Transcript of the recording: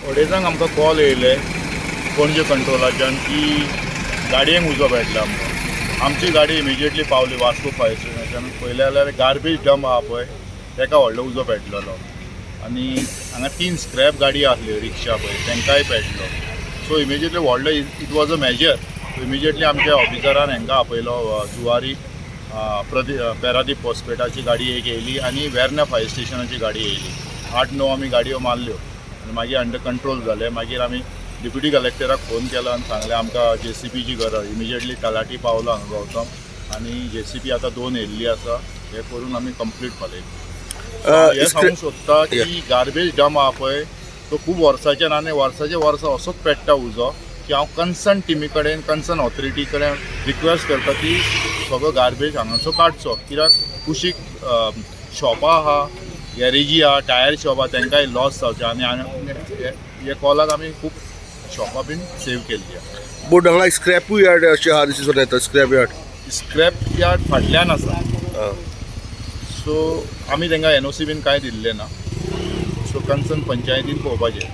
अडेजांक आमकां कॉल येयले पणजे कंट्रोलाच्यान की गाडयेंक उजो पेटला म्हणून. आमची गाडी इमिजिएटली पावली वास्को फायर स्टेशनाच्यान. पळयलें जाल्यार गार्बेज डंप आहा पळय, तेका व्हडलो उजो पेटलेलो आनी हांगा तीन स्क्रॅप गाडी आसल्यो, रिक्षा पळय, तांकांय पेटलो. सो इमिजिएटली व्हडलो, it was a major. Immediately आमच्या ऑफिसरान हांकां आपयलो, जुवारी, पेरादीप हॉस्पिटलाची गाडी एक येयली आनी वेर्ना फायर स्टेशनाची गाडी येयली. 8-9 आमी गाडयो मारल्यो आनी मागीर अंडर कंट्रोल जालें. मागीर आमी डिप्युटी कलेक्टराक फोन केलो आनी सांगलें, आमकां जेसीबीची गरज. इमिजिएटली तलाठी पावलो हांगा गौतम आनी जेसीबी आतां दोन येयल्ली आसा. हे करून आमी कंप्लीट पालयली. हें सांगूंक सोदता की गार्बेज डंप आहा पळय, तो खूब वर्साच्यान आनी वर्साचे वर्सा असोच पेट्टा उजो, की हांव कन्सर्न टिमी कडेन, कन्सर्न ऑथॉरिटी कडेन रिक्वेस्ट करता की सगळो गार्बेज हांगाचो काडचो, कित्याक कुशीक शॉपां आहा, गॅरेजी आहा, टायर शॉप आहा, तांकांय लॉस जावचें. आनी हे कॉलाक आमी खूब शॉपां बीन सेव केल्ली आहा. बट हांगा स्क्रॅपूय यार्ड अशें आहा दिसून येता, स्क्रॅप यार्ड. स्क्रॅप यार्ड फाटल्यान आसा. सो आमी तांकां एनओसी बीन कांय दिल्लें ना. सो कन्सर्न पंचायतीन पळोवपाचें.